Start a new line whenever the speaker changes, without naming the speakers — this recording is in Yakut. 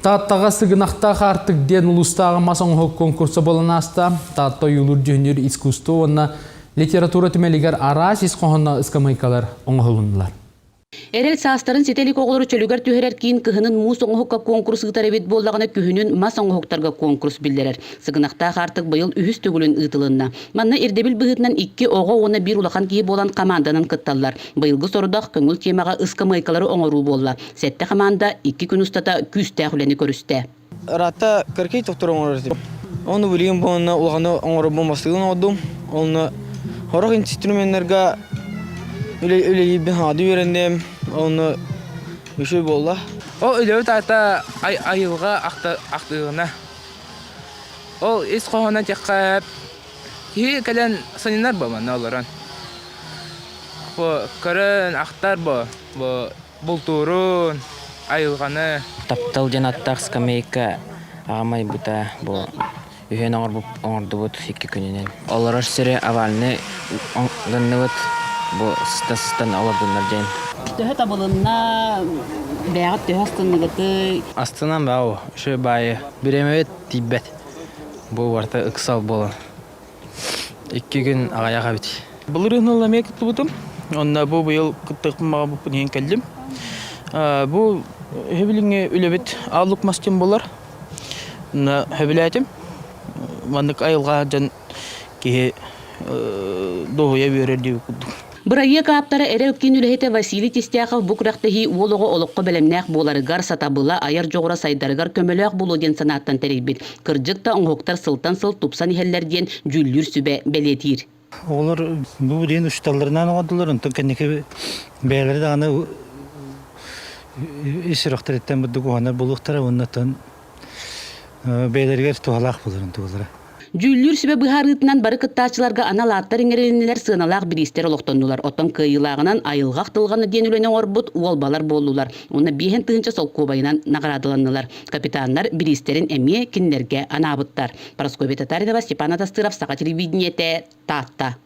Тааттаҕа Сыгынахтаах аартык диэн улуустааҕы мас оҥоһук конкурса буолан ааста. Таатта ойуулуур-дьүһүннүүр искусство уонна литература түмэлигэр араас ис хоһооно ыскамыайкалар оҥоһулуннулар.
Эрэл саастарын ситэ илик оҕолору чөлүгэр түһэрэр киин кыһынын муус оҥоһукка конкурс ыытар эбит буоллаҕына, күһүнүн мас оҥоһуктарга конкурс биллэрэр. Сыгынахтаах аартык быйыл үһүс төгүлүн ыытылынна. Манна ирдэбил быһыытынан икки оҕо уонна биир улахан киһи буолан хамаанданан кытталлар. Быйылгы сорудах көҥүл темаҕа ыскамыайкалары оҥоруу буолла. Сэттэ хамаанда икки күн устата күүстээх үлэни көрүстэ.
Ыраатта кыракый тохтор оҥорор этим. Ону билигин буоланна улаханы оҥоробун бастыгын оҥордум. Онно сорох инструменнарга үлэлиирбин хаҥады үөрэнним. Онно үчүгэй буолла.
Ол үлэбит аата айылҕа ахтыыгына. Ол ис хоһооно диэххэ киһи кэлэн сананар бу манна олорон. Бу көрөн ахтар бу бу бултуурун, айылҕаны.
Таптал диэн аттаах скамейка аҕам айбыта бу үһүөн оҥордубут икки күнүнэн. Олорор сири овальный гынныбыт бу сыста-сыстан олордуннар диэн.
Төһө табылынна, бэйэҕит төһө астынныгытый?
Астынан баа үчүгэй баайы бириэмэбит тиийбэт. Бу барыта ыксал буолан. Икки күн аҕыйах эбит.
Былырыын ыла эмиэ кыттыбытым. Онно бу быйыл кыттыахпын баҕарбыппын иһин кэллим. Бу сөбүлүҥҥү үлэбит Ааллык мас диэн буолар. Онно сөбүлээтим. Маннык айылҕа дьон киһи дуоһуйа үөрэр диэбит курдук.
Бырайыак ааптара Эрэл киин үлэһитэ Василий Тистяхов бу күрэхтэһии уол оҕо олоххо бэлэмнээх буоларыгар, сатабыла, айар дьоҕура сайдарыгар көмөлөөх буолуо диэн санааттан тэрийбит. Кырдьык да, оҥоһуктар сылтан сыл тупсан иһэллэр диэн дьүүллүүр сүбэ бэлиэтиир.
Оҕолор бу диэн учууталларынаан оҥордулар, онтон кэнники бэйэлэрэ даҕаны ис сүрэхтэриттэн бурдук уһанар буолуохтара уонна оттон бэйэлэригэр туһалаах буоларын туһалара.
Дьүүллүүр сүбэ быһаарыытынан бары кыттааччыларга анал ааттар иҥэрилиннилэр, сыаналаах бириистэр олохтоннулар. Оттон кыайыылааҕынан айылҕа ахтылҕана диэн үлэни оҥорбут уолбалар буоллулар уонна 5000 солкуобайынан наҕараадаланнылар. Капитаннар бириистэрин эмиэ кинилэргэ анаабыттар. Парасковья Татаринова, Степан Атастыров, Саха телевидениетэ, Таатта.